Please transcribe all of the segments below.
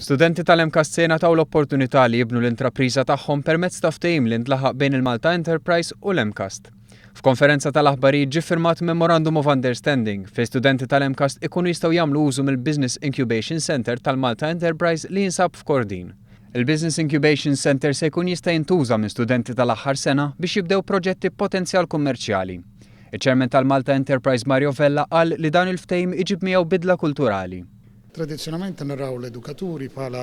Studenti tal-MCAST se jingħataw l-opportunità li jibnu l-intrapriża tagħhom permezz ta' ftehim li ntlaħaq bejn il-Malta Enterprise u l-MCAST. F'konferenza tal-aħbarijiet ġie ffirmat Memorandum of Understanding fejn studenti tal-MCAST ikunu jistgħu jagħmlu użu mill-Business Incubation Centre tal-Malta Enterprise li jinsab f'Kordin. Il-Business Incubation Centre se jkun jista' jintuża minn studenti tal-aħħar sena biex jibdew proġetti b'potenzjal kummerċjali. Iċ-Chairman tal-Malta Enterprise Mario Vella qal li dan il-ftehim iġib miegħu bidla kulturali. Tradizzjonalment naraw l-edukaturi bħala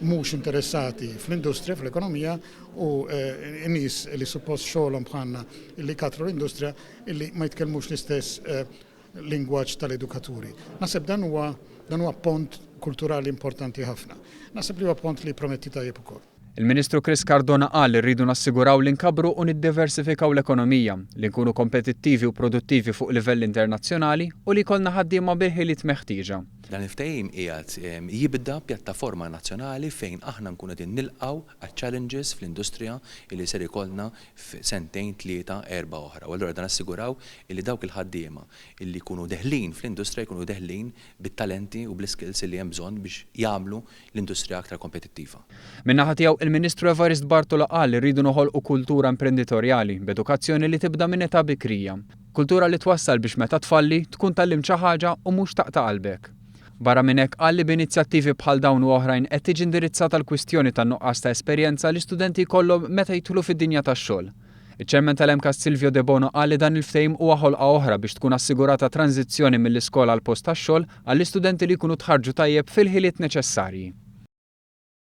mhux interessati fl-industrija, fl-ekonomija u nies li suppost xogħolhom bħalna li jkattru l-industrija illi ma jitkellmux l-istess lingwaġġ tal-edukaturi. Naħseb dan huwa dan huwa pont kulturali importanti ħafna. Naħseb li huwa pont li jipprometti tajjeb ukoll. Il-Ministru Chris Cardona qal li rridu nassiguraw li nkabbru u niddiversifikaw l-ekonomija, li nkunu kompetittivi u produttivi fuq livell internazzjonali u li jkollna ħaddiema bil-ħiliet meħtieġa. Dan il-ftehim qiegħed jibda pjattaforma nazzjonali fejn aħna nkunu qegħdin nilqgħu għaċ-challenges fl-industrija li ser ikollna f'sentejn, tlieta, erbgħa oħra. U allura qegħdin nassiguraw illi dawk il-ħaddiema illi jkunu deħlin fl-industrija jkunu deħlin bit-talenti u bl-iskills illi hemm bżonn biex jagħmlu l-industrija aktar kompetittiva. Min-naħa tiegħu, il-Ministru Evarist Bartolo qal li rridu noħolqu kultura imprenditorjali b'edukazzjoni li tibda minn età bikrija. Kultura li twassal biex meta tfalli, tkun tgħallimt xi ħaġa u mhux taqta' qalbek. Barra minn hekk qal li b'inizjattivi bħal dawn u oħrajn qed tiġi indirizzata l-kwistjoni tan-nuqqas ta' esperjenza li studenti jkollhom meta jidħlu fid-dinja tax-xogħol. Iċ-Chairman tal-MCAST Silvio Debono qal li dan il-ftehim huwa ħolqa oħra biex tkun assigurata tranżizzjoni mill-iskola għall-post tax-xogħol għall-istudenti li jkunu tħarrġu tajjeb fil-ħiliet neċessarji.